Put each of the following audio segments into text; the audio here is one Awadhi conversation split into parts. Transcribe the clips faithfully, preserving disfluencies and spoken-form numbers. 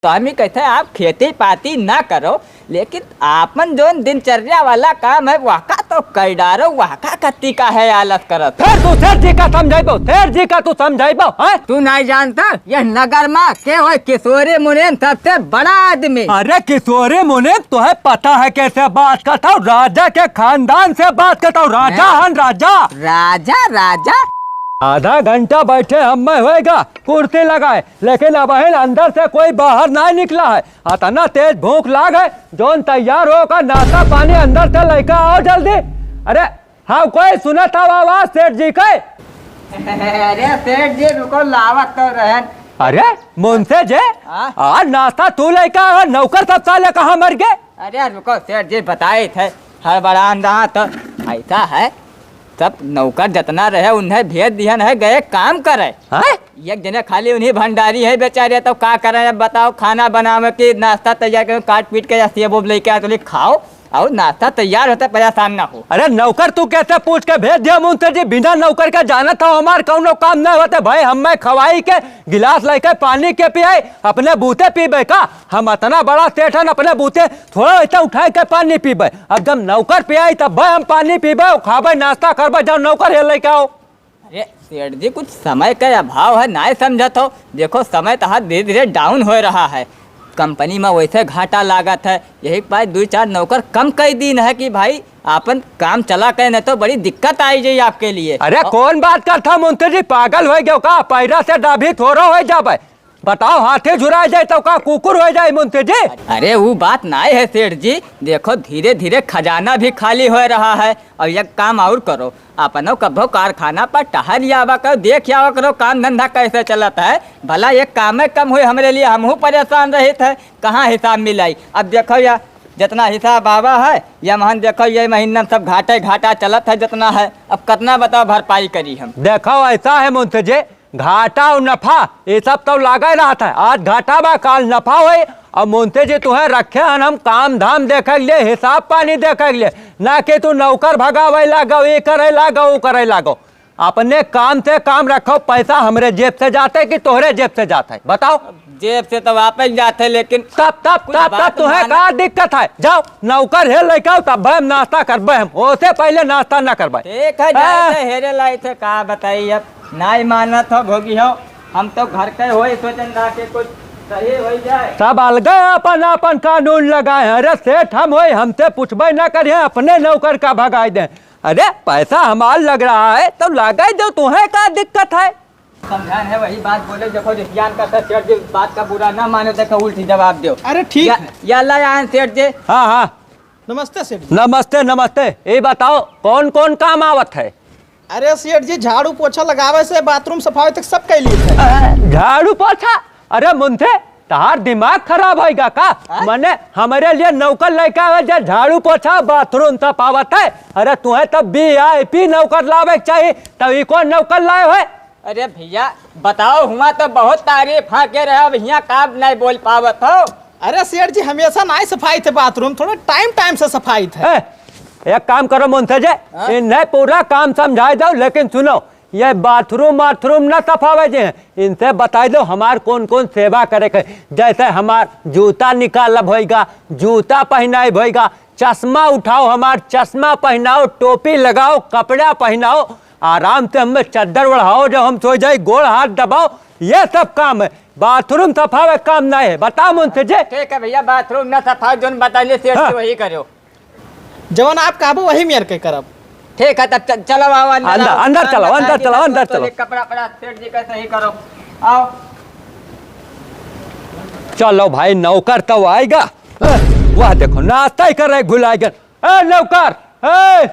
स्वामी कहते हैं, "आप खेती पाती ना करो, लेकिन आपन जौन दिनचर्या वाला काम है, वहका तो कइ डारो, वहका कत्ती काहे आलस करत?" फिर तू सेठ जी का समझाइबो, सेठ जी का तू समझाइबो, हैं? तू नाहीं जानता, यह नगर मा के होय किशोरी मुनीम सबसे बड़ा आदमी। अरे किशोरी मुनीम, तोहे पता है कैसे बात करत हौ? राजा के खानदान से बात करत हौ, राजा हैं? हन राजा। राजा, राजा? आधा घंटा बैठे हम्मे होएगा कुर्सी लगाए, लेकिन अबहिन अंदर से कोई बाहर नाहीं निकला है। अतना तेज भूख लाग है, जौन तैयार हो का नाश्ता पानी अंदर से लइके आओ जल्दी। अरे हाँ, कोई सुनत हौ आवाज सेठ जी के? अरे सेठ जी रुको, लावत तो रहन। अरे मुंशी जी, हाँ? आज नाश्ता तू लइके आया, नौकर सब साले कहाँ मर गए? अरे रुको सेठ जी, बताइत है, हड़बड़ान रहा तो ऐसा है, सब नौकर जतना रहे उन्हें भेज दिहन है, गए काम करे। हैं? एक जने खाली उन्हीं भंडारी है बेचारे, तो का करें अब बताओ, खाना बनावे की नाश्ता तैयार करो, काट पीट के या सेब ओब लेके आ तो ले खाओ, और नाश्ता तैयार होता, परेशान ना हो। अरे नौकर तू कैसे पूछ के भेज दिया मुंशी जी, बिना नौकर के जानत हो हमार कौनो काम नहीं होते भाई, हम्मे खवाई के गिलास लेके पानी के पियाई, अपने बूते पीबे का? हम अतना बड़ा सेठ हन, अपने बूते थोड़ा ऐसा उठाए के पानी पीबे। अब जब नौकर पियाई तब हम पानी पीबे, खाबे, नाश्ता करबे, जब नौकर ये लेके आओ। अरे सेठ जी, कुछ समय का अभाव है, नाहीं समझत हो। देखो समय तो धीरे धीरे डाउन हो रहा है, कंपनी में वैसे घाटा लागत है, यही के पास दो चार नौकर कम कइ दीन है कि भाई आपन काम चला के, नहीं तो बड़ी दिक्कत आई जाई आपके लिए। अरे और कौन बात करत हो मुंशी जी, पागल होइ गयो का? पैरा से डाभी थोड़ो होइ जाबे। बताओ, हाथी झुराए जाए तो का कुकुर होइ जाए मुंशी जी? अरे वो बात नाहीं है सेठ जी, देखो धीरे धीरे खजाना भी खाली हो रहा है। और एक काम और करो, अपनो कभो कारखाना पर टहर आवा करो, देख आवा करो काम धंधा कैसे चलत है। भला एक कामे कम हुई हमरे लिए, हमहू परेशान रहित है, कहाँ हिसाब मिलाई। अब देखो या जितना हिसाब आवा है, या महन देखो ये महीना में सब घाटे घाटा चलत है जितना है, अब कितना बताओ भरपाई करी हम। देखो ऐसा है मुंशी जी, घाटा और नफा, ये सब तो लागे रहत है। आज घाटा बा, काल नफा होई। और मुंशी जी तुहें रखे हन हम काम धाम देखे के लिए, हिसाब पानी देखे के लिए, ना कि तू नौकर भगावे लागो, ये करे लागो, वो करे लागो। अपने काम से काम रखो, पैसा हमरे जेब से जात है कि तोहरे जेब से जात है, बताओ? जेब से तो वापस जात है, लेकिन तब, तब, कुछ तब, बात तब तुहें माना। का दिक्कत है? जाओ, नौकर हे लेके आओ, तब हम नाश्ता करबे हम। ओसे पहले नाश्ता ना करबे। ठीक है, जाए हाँ। थे, हेरे लाई थे, का बताई अब। नाहीं मानत हो, भोगी हो। हम तो घर के होई, सोचन रहा कि कुछ सही हो जाए। सब अलगे अपन, अपन कानून लगाए हैं। अरे सेठ हम होई, हमसे पूछबे ना करिए, अपने नौकर का भगाई दे। अरे पैसा हमार लग रहा है, तो लगाई दो, तुहें का दिक्कत है? समझान है, वही बात बोले, देखो, रिसियान का था, सेठ जी बात का बुरा ना मानो, देखो, उल्टी जवाब दो। अरे, ठीक या, है। या ला आयन सेठ जी। हाँ, हाँ। नमस्ते सेठ जी। नमस्ते, नमस्ते। ये बताओ, कौन कौन काम आवत है? अरे सेठ जी, झाड़ू पोछा लगावे से बाथरूम सफावे तक सब कइ लिए थे। अ, झाड़ू पोछा? अरे मुंशी, तहार दिमाग खराब होइगा का? हाँ? मने हमरे लिए नौकर लेके आवे जे झाड़ू पोछा, बाथरूम सफावत है? अरे तुहें तो वी आई पी नौकर लावे के चाहिए, तब ई कौन नौकर लाए है? अरे भैया, बताओ, हुआ तो बहुत तारीफ हाँ के रहे, अब हियाँ का नहीं बोल पावत हो? अरे सेठ जी, हमेशा नाहीं सफाई थे बाथरूम, थोड़ा टाइम टाइम से सफाई थे। ए, एक काम करो मुंशी जी, हाँ? इन्हें पूरा काम समझाई दो, लेकिन सुनो, ये बाथरूम वाथरूम ना सफावे जे, इनसे बताई दो हमार कौन कौन सेवा करे के, जैसे हमार जूता निकालब होइगा, जूता पहनाइब होइगा, चश्मा उठाओ, हमार चश्मा पहनाओ, टोपी लगाओ, कपड़ा पहनाओ, आराम से हमें चद्दर ओढ़ाओ, जब हम सो जाई, गोड़ हाथ दबाओ, ये सब काम है। बाथरूम सफावे काम नहीं है, बता मुंशी जी। ठीक है भैया, बाथरूम ना सफाओ, जोन बताइए सेठ हाँ। जी वही करो। जवन आप कहबो वही मेर के करब। ठीक है, तब च-, चलो आओ अंदर अंदर, आओ। अंदर चलो, अंदर अंदर चलो, अंदर चलो। ये कपड़ा पड़ा सेठ जी का सही करो, आओ। चलो भाई, नौकर तो आएगा। ए, वह देखो, नाश्ता ही कर रहे, भुला गए। ए, नौकर, ए,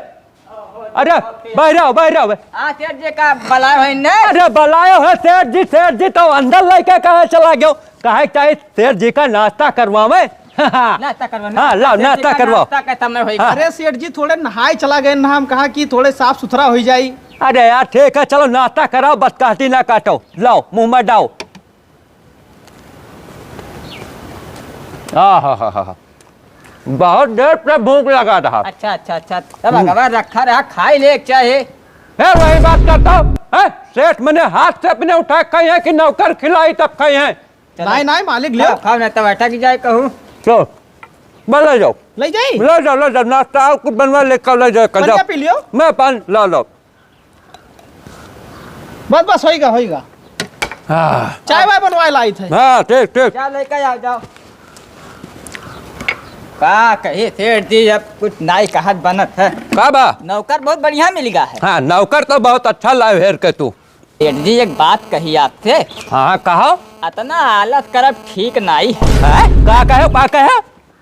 अरे, बाहर आओ, बाहर आओ। हाँ, सेठ जी का बुलाए हो इन्हें? अरे, बुलाए हो सेठ जी, सेठ जी तो अंदर लेके कहाँ चला गयो? कहे चाहे सेठ जी का नाश्ता करवावे। नाश्ता करवाओ, हाँ, लाओ, सेठ जी नाश्ता का करवाओ। नाश्ता का समय होइगा। हाँ। अरे सेठ जी, थोड़े नहाए चला गए ना, हम कहा कि थोड़े साफ सुथरा हो जाई। अरे यार, ठीक है, चलो नाश्ता कराओ, बस कहती ना काटो, लाओ मुँह में डाओ। आहा हा हा हा। बहुत देर से भूख लगा रहा। अच्छा, अच्छा, अच्छा। तब हम्म। अगवा रखा रहा, खाई ले एक चाहे। फिर वही बात करता हूँ, हैं? सेठ मने हाथ से अपने उठा के खाई है कि नौकर खिलाई तब खाई है? चलो। नाहीं, नाहीं, मालिक, लियो। खाओ, खाओ, ना तो बैठा की जाए कहूँ। चलो, बस ले जाओ। ले जाई? ले जाओ, ले जाओ, नाश्ता और कुछ बनवा ले, कल ले जाओ, कल पनिया जाओ। पी लियो। मैं पानी, ला लो। बस, बस, होइगा, होइगा। हाँ। चाय वाय बनवाए लाई थे। हाँ, ठीक, ठीक। चाय लेके आओ, जाओ। का कही सेठ जी, अब कुछ नाई कहत बनत है। का बा? नौकर बहुत बढ़िया मिल गया है। हाँ, नौकर तो बहुत अच्छा लाए हेर के तू। सेठ जी, एक बात कही आपसे। हाँ, कहो। अतना आलस करब ठीक नाई है। हैं? का कहे, का कहे?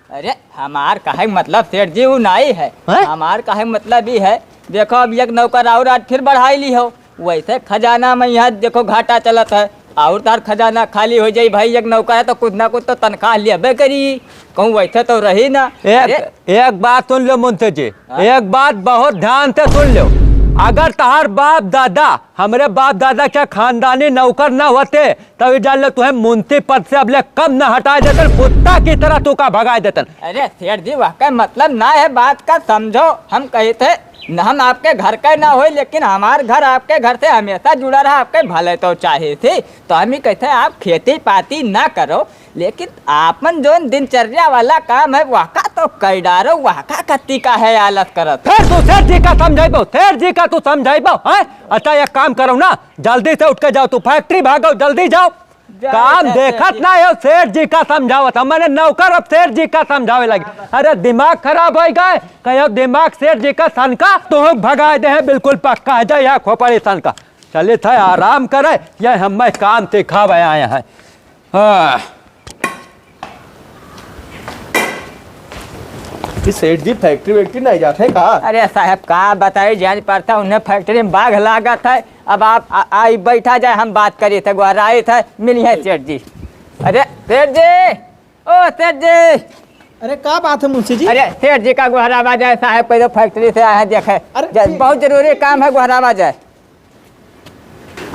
अरे, हमार कहे क मतलब सेठ जी, उ नाई है। हैं? हमार कहे क मतलब ई है, देखो, अब एक नौकर और आज फिर बढ़ाई ली हो, वैसे खजाना में यहाँ देखो घाटा चलत है, और तार खजाना खाली हो जाई भाई, एक नौकर है तो कुछ ना कुछ तो तनख्वाह लेबे करी, कहूँ वैसे तो रही ना। एक, अरे। एक बात सुन लो मुंशी जी, हाँ? एक बात बहुत ध्यान से सुन लो, अगर तहार बाप दादा, हमरे बाप दादा के खानदानी नौकर ना होते, तब ये जान लो, तुहे मुंशी पद से अबले कम न हटाए देतन, कुत्ता की तरह तू का भगाए देतन। अरे सेठ जी, वह का मतलब ना है, बात का समझो। हम कहे थे, न हम आपके घर का ना होई, लेकिन हमार घर आपके घर से हमेशा जुड़ा रहा, आपके भले तो चाहे थे। तो हम ही कहते हैं, आप खेती पाती ना करो, लेकिन आपन जोन दिनचर्या वाला काम है, वह का तो कर डारो, वह का कत्ती का है आलस करत। फिर तू सेठ जी का समझाइबो, सेठ जी का तू समझाइबो, हैं? अच्छा, एक काम करो ना, जल्दी से उठ के जाओ, तू फैक्ट्री भागो, जल्दी जाओ। जा, काम जा, जा, देखत जा। ना हो, सेठ जी का समझावत हम, मैंने नौकर अब सेठ जी का समझावे लगे। अरे दिमाग खराब हो गए, कहो दिमाग सेठ जी का सनका, तो हम भगाए दे हैं, बिल्कुल पक्का है, जा यहाँ खोपड़ी सनका। चलित है आराम करे, ये हम मैं काम सिखावे आए हैं। हाँ। कि सेठ जी फैक्ट्री वैक्ट्री नहीं जात है का? अरे साहब, का बताई, जान पड़ता उन्हें फैक्ट्री में बाघ लागत है। अब आप आ, आई बैठा जाए, हम बात करी थे, गोहराई थे, मिली है सेठ जी। अरे सेठ जी, ओ सेठ जी। अरे का बात है मुंशी जी? अरे सेठ जी का गोहरावा जाए, साहब कह दो फैक्ट्री से आए हैं, देखे। अरे ज-, ठीक। बहुत जरूरी काम है, गोहरावा जाए।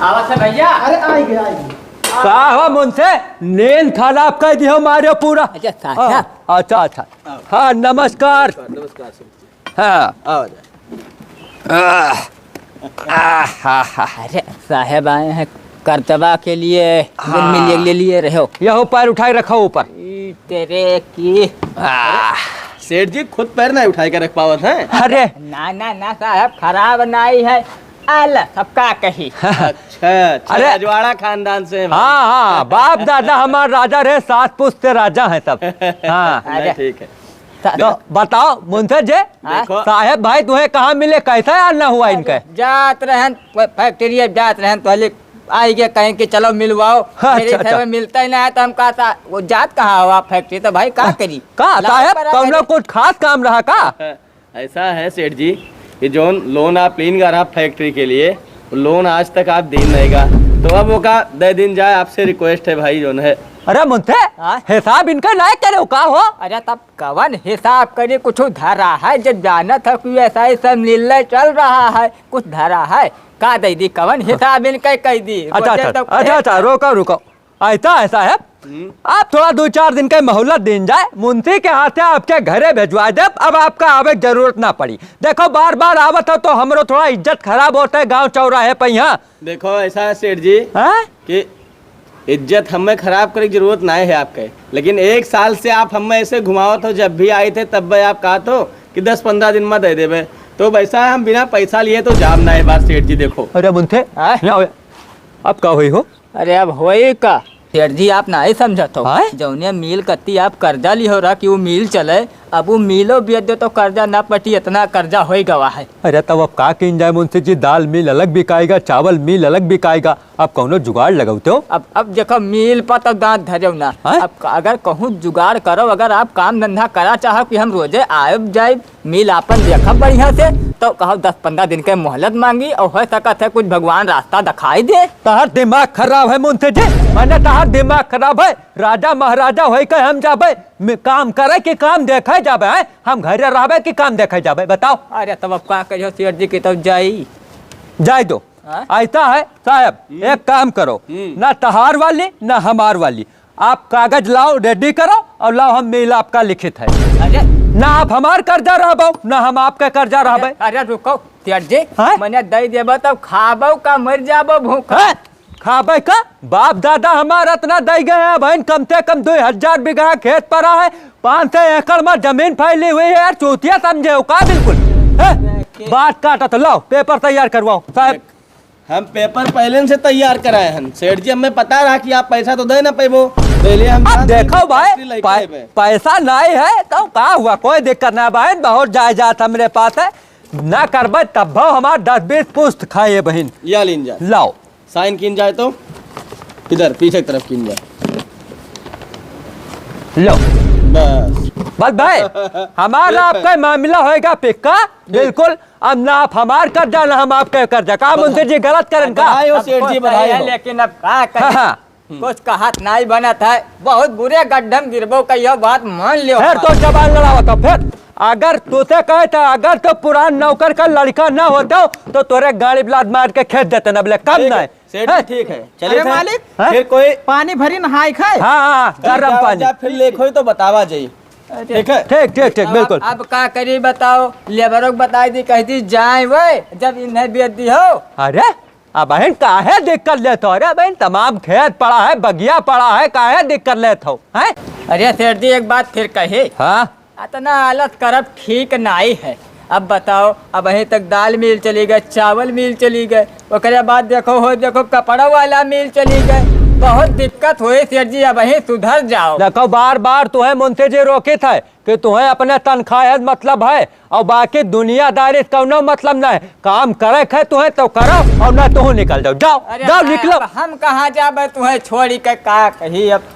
आवत है भैया। अरे, आई गए, आई गए। का हो मुंशी, नींद खराब कर दियो मारे पूरा। अच्छा, साहब। हाँ, अच्छा, अच्छा। हाँ, नमस्कार। नमस्कार, नमस्कार, सर। हाँ। आओ, आ, आ, हा, हा। अरे, साहब आए हैं कर्तबा के लिए, हाँ। मिल ले लिए रहो। यहो पैर उठाए रखो ऊपर। ई तेरे की। आ। सेठ जी खुद पैर नहीं उठाए के रख पावत हैं। अरे। ना, ना, ना साहब, खराब नहीं है। आला, सब का कही। अच्छा, अच्छा, अरे। रजवाड़ा खानदान से हैं भाई। हाँ, हाँ, बाप दादा हमार राजा रहे, सात पुश्त राजा हैं सब। हाँ। नहीं, अरे। ठीक है। सा-, तो बताओ, मुंशी जी, हाँ? देखो। साहेब भाई तुहे कहाँ मिले, कैसा आना हुआ इनके? जात रहन, फ-, फैक्ट्री जात रहन, तो हले आई के कहें कि चलो मिलवाओ। अच्छा, मेरे अच्छा। से मिलता ही ना है, तो हम कहा था, वो जात कहाँ हो आप फैक्ट्री, तो भाई का करी? का लाओ साहेब, पर तुम आके लोग कुछ खास काम रहा का? ऐसा है सेठ जी कि जौन लोन आप लीन गा रहा फैक्ट्री के लिए, लोन आज तक आप दीन नहीं गा, तो अब ओका दे दीन जाए, आपसे रिक्वेस्ट है भाई जौन है। अरे मुंशी, हाँ? हिसाब इनका ना करे का हो? अरे तब कवन हिसाब करी, कुछ धरा है, जब जानत है कि ऐसा ही सब मिलने चल रहा है, कुछ धरा है, का दे दी, कवन हिसाब इनके कह दी? अच्छा, बोलते अच्छा, तो अच्छा, अच्छा, रुको, रुको। ऐसा है साहब, हम्म। आप थोड़ा दो चार दिन के मोहलत दीन जाए, मुंशी के हाथे आपके घरे भिजवा देब, अब आपका आवे के जरूरत ना पड़ी। देखो, बार बार आवत हो तो हमरो थोड़ा इज्जत खराब होत है गांव चौराहे पे यहाँ। देखो, ऐसा है सेठ जी हाँ? कि इज्जत हमें खराब करे की जरूरत ना है आपके, लेकिन एक साल से आप हमें ऐसे घुमावत हो, जब भी आए थे तब भी आप कहत हो कि दस पन्द्रह दिन में दे देबे, तो वैसा है, हम बिना पैसा लिए तो जाब ना है बात सेठ जी। देखो। अरे मुंशी, हाँ? यहाँ आओ। अब का होई हो? अरे अब होई का? सेठ जी, आप नाहीं समझत हो। हाँ? जौने मिल कत्ती आप कर्जा लिहो रहा कि वो मिल चले, अब वो मिलो बेच दो तो कर्जा ना पटी, इतना कर्जा होई गवा है। अरे तब अब का कीन जाए मुंशी जी, दाल मिल अलग बिकाएगा, चावल मिल अलग बिकाएगा, अब कौनो जुगाड़ लगौते हो? अब, अब देखो मिल पर तो दांत धरो ना। हाँ? अब अगर कहूँ जुगाड़ करो, अगर आप काम धंधा करा चाहो कि हम रोजे आयब जाइब, मिल आपन देखब बढ़िया से, तो कहो दस पन्द्रह दिन के मोहलत मांगी और हो सकत है कुछ भगवान रास्ता दिखाई दे। तहार दिमाग खराब है मुंशी जी, मैंने तहार दिमाग खराब है। राजा महाराजा होई के हम जाबे मि-, काम करे कि काम देखे जाबे, हैं? हम घरे रहबे कि काम देखे जाबे, बताओ। अरे तब अब का करियो सेठ जी की तब जाई। जाए दो। हाँ? ऐसा है साहब, हम्म। एक काम करो, हम्म। ना तहार वाली ना हमार वाली, आप कागज लाओ, रेडी करो और लाओ, हम मिल आपका लिखित है। अरे। ना आप हमार कर्जा रहबो, ना हम आपका कर्जा रहबे। अरे रुको सेठ जी, हाँ? मने दे देबो तब खाबो का, मर जाबो भूख। हाँ? खाबे का? बाप दादा हमार अतना दइ गए हैं बहिन, कम से कम दुइ हजार बीघा खेत पड़ा है, पाँच सौ एकड़ में जमीन फैली हुई है यार, चूतिया समझे हो का बिल्कुल? हैं? बात काटत हो, लाओ पेपर तैयार करवाओ साहब। हम पेपर पहले से तैयार कराए हन सेठ जी, हमें पता रहा कि आप पैसा तो दे ना पैबो, पहले हम अब जान देखो गए भाई, फैक्ट्री लइके पै-, अइबे। पैसा नहीं है तो का हुआ, कोई दिक्कत ना बहिन, बहुत जायदाद हमरे पास है, ना करबे तब हमार दस बीस पुस्त खाए बहिन। या लीन जा। लाओ। साइन कीन जाए तो इधर पीछे की तरफ कीन जाए। लो। बस। बस भाई, हमारा ठीक है। आपका मामला होएगा पिक्का, ठीक। बिल्कुल। अब ना आप हमार कर्जा, ना हम आपके कर्जा। का बधाई। मुंशी जी गलत करन का? बधाई हो सेठ जी, सबको सही बधाई है, हो। लेकिन अब का करें? हाँ, हाँ। कुछ कहत नहीं बनत है, बहुत बुरे गड्ढम गिरबो, कहियो बात मान लियो फिर हमार। तो जबान लड़ावत हो, फिर अगर तोसे कहे तो, अगर तो पुरान नौकर का लड़का ना होतो, तो तोरे गाड़ी ब्लाड मार के खेद देते ना, बोले, कम ठीक है, नहीं। सेठ जी, हैं? ठीक है, चलिए अरे फिर। मालिक, हैं? फिर कोई पानी भरी नहाई खाए। हाँ, हाँ, हाँ, फिर गरम जाओ, पानी। जा, फिर लेख होई तो बतावा जाई। अरे। ठीक है? ठीक, ठीक, ठीक, अब, बिल्कुल। अब का करी बताओ, लेबरों को बताई दी, कह दी जाए वे, जब इन्हें बेच दी हो। अरे, अब बहन काहे दिक्कत लेत हो? अरे बहन, तमाम खेत पड़ा है, बगिया पड़ा है, काहे दिक्कत लेत हो? हैं? अरे सेठ जी, एक बात फिर कही। हाँ? अतना आलस करब ठीक नाई है। अब बताओ, अबहीं तक दाल मिल चली गए, चावल मिल चली गए, ओकरे बाद देखो हो, देखो कपड़ा वाला मिल चली गए। बहुत दिक्कत होई सेठ जी, अबहीं सुधर जाओ। देखो, बार बार तुहे मुंशी जी रोकित है कि तुहे अपने तनख्वाह से मतलब है और बाकी दुनियादारी से कौनो मतलब नहीं। काम करे खे तुहे तो करो और ना तुहू निकल जाओ। जाओ, अरे जाओ, हाँ, निकलो। अब हम कहाँ जाबे तुहे छोड़ी के, का कही अब।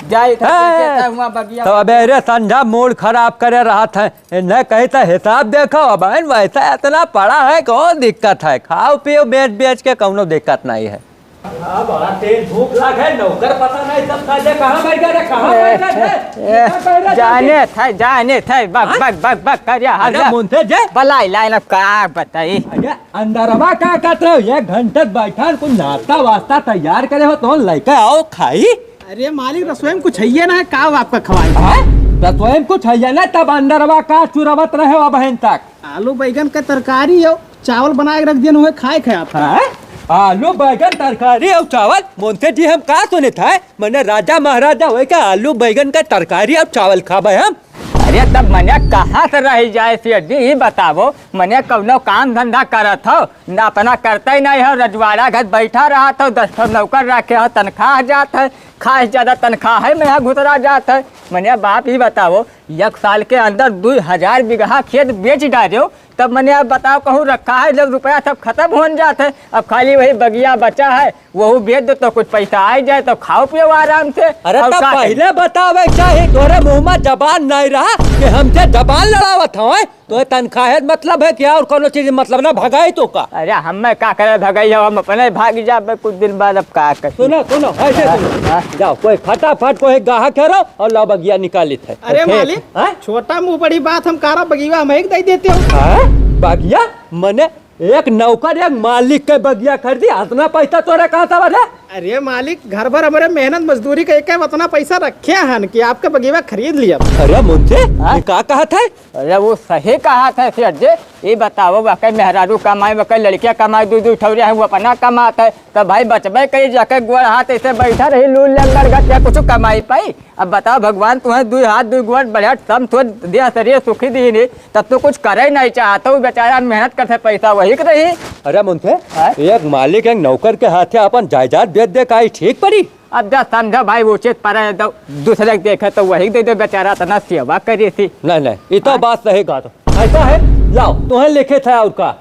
जाई था, हैं? पीछे था हुआ बगिया। तो अबे रे संझा मूड खराब करे रहत है, इन्हें कही तो हिसाब देखो, अब इन वैसा इतना पड़ा है, कौन दिक्कत है, खाओ पियो बेच बेच के कौनो दिक्कत नहीं है। हाँ, बड़ा तेज भूख लाग है, नौकर पता नहीं सब साले कहाँ बैठ गए रे, कहाँ बैठ गए रे? ए, कहाँ बैठ गए रे? जाने थे, जाने थे, बक, हाँ? बक, बक, बक, कर या, अरे जा। मुंशी जी। बलाई, लाई, ना का बताई। अरे अंदरवा का करत रहो? एक घंटे बैठा, कुछ नाश्ता वास्ता तैयार करे हो तो लेके आओ, खाई। अरे मालिक, रसोई में कुछ है ना, का आपका खवाई? हैं? रसोई में कुछ है ना, तब अंदरवा का चुरावत रहे हो अबहिन तक? आलू बैगन के तरकारी हो, चावल बना के रख दियन हुए, खाए खाए आप। हैं? आलू बैगन तरकारी और चावल? मुंशी जी, हम का सुने थे, मने राजा महाराजा होए के आलू बैगन के तरकारी और चावल खाबे हम? अरे तब मने कहाँ से रह जाए सेठ जी, ई बतावो, मने कौनो काम धंधा करत हो? ना अपना करते ही नहीं हो, रजवाड़ा घर बैठा रहत हो, दस ठो नौकर रखे हो, तनख्वाह जात है, खाए से ज्यादा तनख्वाह है, मैं यहाँ घुतरा जात है। मने बाप, ई बताओ, एक साल के अंदर दुई हजार बीघा खेत बेच डारे हो, तब मने अब बताओ, कहूँ रखा है, जब रुपया सब खत्म होन जात है, अब खाली वही बगिया बचा है, वहू बेच दो तो कुछ पैसा आ जाए, तो खाओ पियो आराम से। अरे और तब का करी? पहले बतावे चाही, तोरे मुँह में जबान नहीं रहा कि हमसे जबान लड़ावत हवे। तोहे तनख्वाह है मतलब है क्या? और कोनो चीज मतलब ना, भगाई तो का? अरे हमें का करे भगाई हो, हम अपने भाग जाबे कुछ दिन बाद, अब का करी? सुनो, सुनो, ऐसे हाँ, सुनो। हाँ। जाओ, कोई फटाफट कोई गाहक है रो और लाओ बगिया निकालित है। अरे ठीक। मालिक, हाँ? छोटा मुँह बड़ी बात, हम कारा बगिया हम एक दे देते हो। हाँ? बगिया? मने एक नौकर एक मालिक के बगिया खरीदी, अतना पैसा तोरे कहाँ से बने? अरे मालिक, घर भर हमरे मेहनत मजदूरी के एक अतना पैसा रखे हन कि आपके बगिया खरीद लिया। अरे मुंशी, हाँ? ये का कहत है? अरे वो सही कहत है सेठ जी। ये बताओ, वकै मेहरारू कमाई, वकै लड़किया कमाई, दू दू ठौरिया है, वो अपना कमात है, तो भाई बचबे करी, जाके गोड़ हाथ ऐसे बैठा रही, लूल लंगड़ गतिया कुछ कमाई पाई? अब बताओ भगवान, तुम्हें दुई हाथ दुई गोड़ बढ़िया तम तो देह शरीर सुखी दी नहीं, तब तो कुछ करे नहीं चाहत हो, बेचारा मेहनत करते पैसा वही के रही। अरे मुंशी, हाँ? एक मालिक एक नौकर के हाथे अपन जायदाद बेच दे, का ई ठीक पड़ी? अब जा समझो भाई, उचित पड़े तो दूसरे के देखे तो वही दे दो, बेचारा इतना सेवा करी थी। नहीं, नहीं, ये तो हाँ? बात सही कहा तो। ऐसा है, लाओ, तुम्हें लिखे था और का?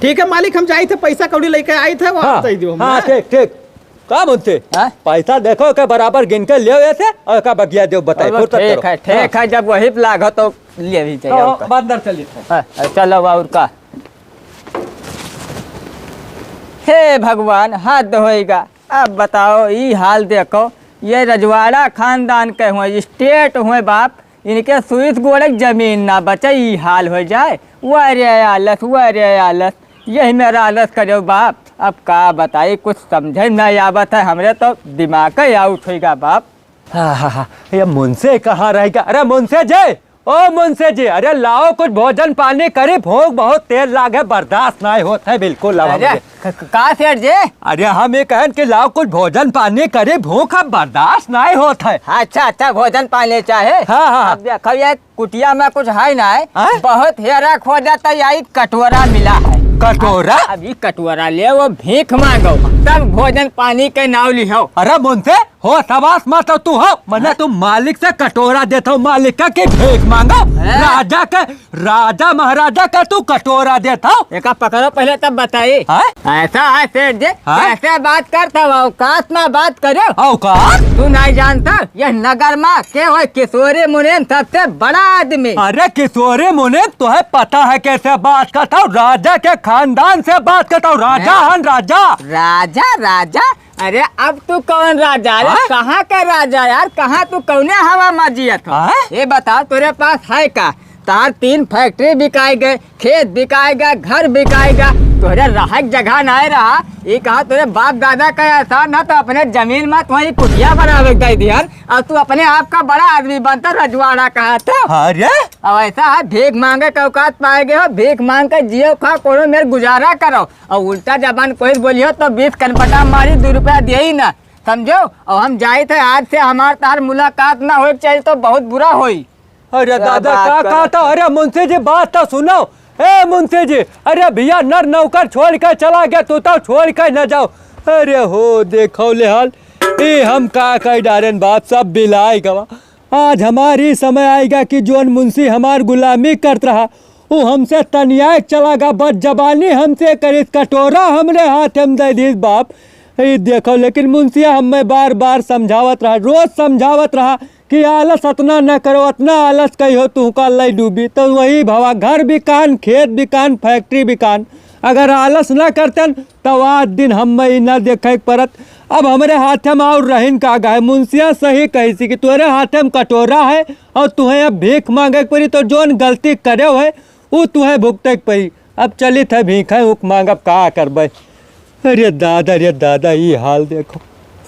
ठीक है मालिक, हम जाई थे, पैसा कौड़ी लेके आई थे, वो हाँ, आप दे दियो हम, हाँ, हाँ? ठीक, ठीक। का मुंशी? हाँ? पैसा देखो के बराबर गिन के लियो ऐसे और का बगिया दियो, बताई, अब फुर्सत ठीक करो। है, ठीक हाँ। है, जब वही पे लागो तो ले भी जाइए तो और का। अब अंदर चलिए। हाँ, चलो और का। हे भगवान, हद होइगा। अब बताओ, ई हाल देखो, ये रजवाड़ा खानदान के हुए, स्टेट हुए बाप, इनके सुइत गोड़े जमीन ना बचे, ई हाल हो जाए। वाह रे आलस, वाह रे आलस, यही मेरा आलस करो बाप। अब का बताई, कुछ समझे नहीं आवत है, हमरे तो दिमाग ही आउट होइगा बाप। हाँ, हाँ, हाँ, ये मुंशी कहाँ रह गया? अरे मुंशी जी, ओ मुंशी जी, अरे लाओ कुछ भोजन पानी करी, भूख बहुत तेज लागे, बर्दाश्त नाहीं होत है बिल्कुल अब अरे, हमके। क-, क-, का सेठ जी? अरे हम ये कहन कि लाओ कुछ भोजन पानी करी, भूख अब बर्दाश्त नाहीं होत है। अच्छा, अच्छा, भोजन पानी चाहे? हाँ, हाँ, हाँ। अब देखो ये कुटिया में कुछ है ना है, हाँ? बहुत हेरा खोजा तो यही कटोरा मिला है। कटोरा? अब ये कटोरा ले वो भीख मांगो, तब भोजन पानी के नाव लिहो। अरे मुंशी, हो सबास मत हो तू हो, मने हाँ? तू मालिक से कटोरा देत हो, मालिक का के भीख मांगो, हाँ? राजा के, राजा महाराजा का तू कटोरा देत हो। एका पकड़ो पहले तब बताई। हाँ? ऐसा है सेठ जी, हाँ? कैसे बात करता हो? औकात में बात करो। औकात? तू नहीं जानता, यह नगर में के होय किशोरी मुनीम सबसे बड़ा आदमी। अरे किशोरी मुनीम, तुहे पता है कैसे बात करता हूँ? राजा के खानदान से बात करता हूँ, राजा हैं? हन राजा। राजा, राजा? अरे अब तू कौन राजा? अरे हाँ? कहाँ का राजा यार? कहाँ तू कौने हवा में जियत हो? हाँ? ये बताओ, तोरे पास है का? तार तीन फैक्ट्री बिकाई गए, खेत बिकाई गए, घर बिकाई गए, तोरे रहक जगह नाहीं रहा। ये कहा तोरे बाप दादा का एहसान ना तो अपने जमीन में तुम्हारी कुटिया बनावे के दे दिहन, और तू अपने आप का बड़ा आदमी बनता रजवाड़ा कहा तो। अरे अब ऐसा है, भीख मांगे के औकात पाए गए हो, भीख मांग के जियो खा कोनो मेर गुजारा करो, और उल्टा जबान कोई बोलियो तो बीस कनपटा मारी, दो रुपया दिए ही ना, समझो। और हम जाइत है, आज से हमार तार मुलाकात ना होए के चाहिए तो बहुत बुरा होई। अरे क्या दादा, बात का करत कहता? है? अरे मुंशी जी, बात तो सुनो। ए मुंशी जी, अरे भैया, नर नौकर छोड़ के चला गया, तू तो छोड़ के न जाओ। अरे हो, देखो ले हाल, ए हम का कह डारेन बाप, सब बिलाए गवा। आज हमार ई समय आएगा कि जोन मुंशी हमार गुलामी करत रहा, वो हमसे तनियाए के चला गा, बस जबानी हमसे करिस, कटोरा हमरे हाथ में दे दिस बाप। ई देखो, लेकिन मुंशिया हमें बार बार समझावत रहा, रोज समझावत रहा कि आलस अतना न करो, अतना आलस कहियो तुहका लई डूबी। तो वही भवा, घर बिकान, खेत बिकान, फैक्ट्री बिकान, अगर आलस न करतन तब आज दिन हमें ई न देखे के परत। अब हमरे हाथ में और रहिन का गा है, मुंशिया सही कहिस कि तोरे हाथ में कटोरा है और तुहें अब भीख मांगे के पड़ी, तो जोन गलती करे है ऊ तुहें भुगते के पड़ी। अब चलित है भीख है उख मांगब, का करबे। अरे दादा, अरे दादा, ई हाल देखो।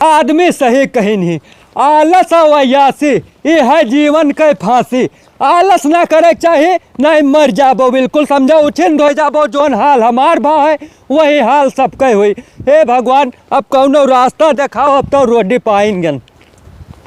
आदमी सही कहिन ही, आलस और अय्यासी, ई है जीवन के फांसी। आलस ना करे के चाही, नहीं मर जाबो बिल्कुल, समझो, उछिंद हो जाबो। जोन हाल हमार भा है, वही हाल सबके होई। हे भगवान, अब कौनो रास्ता देखाओ, अब तो रोडी पाइन गन।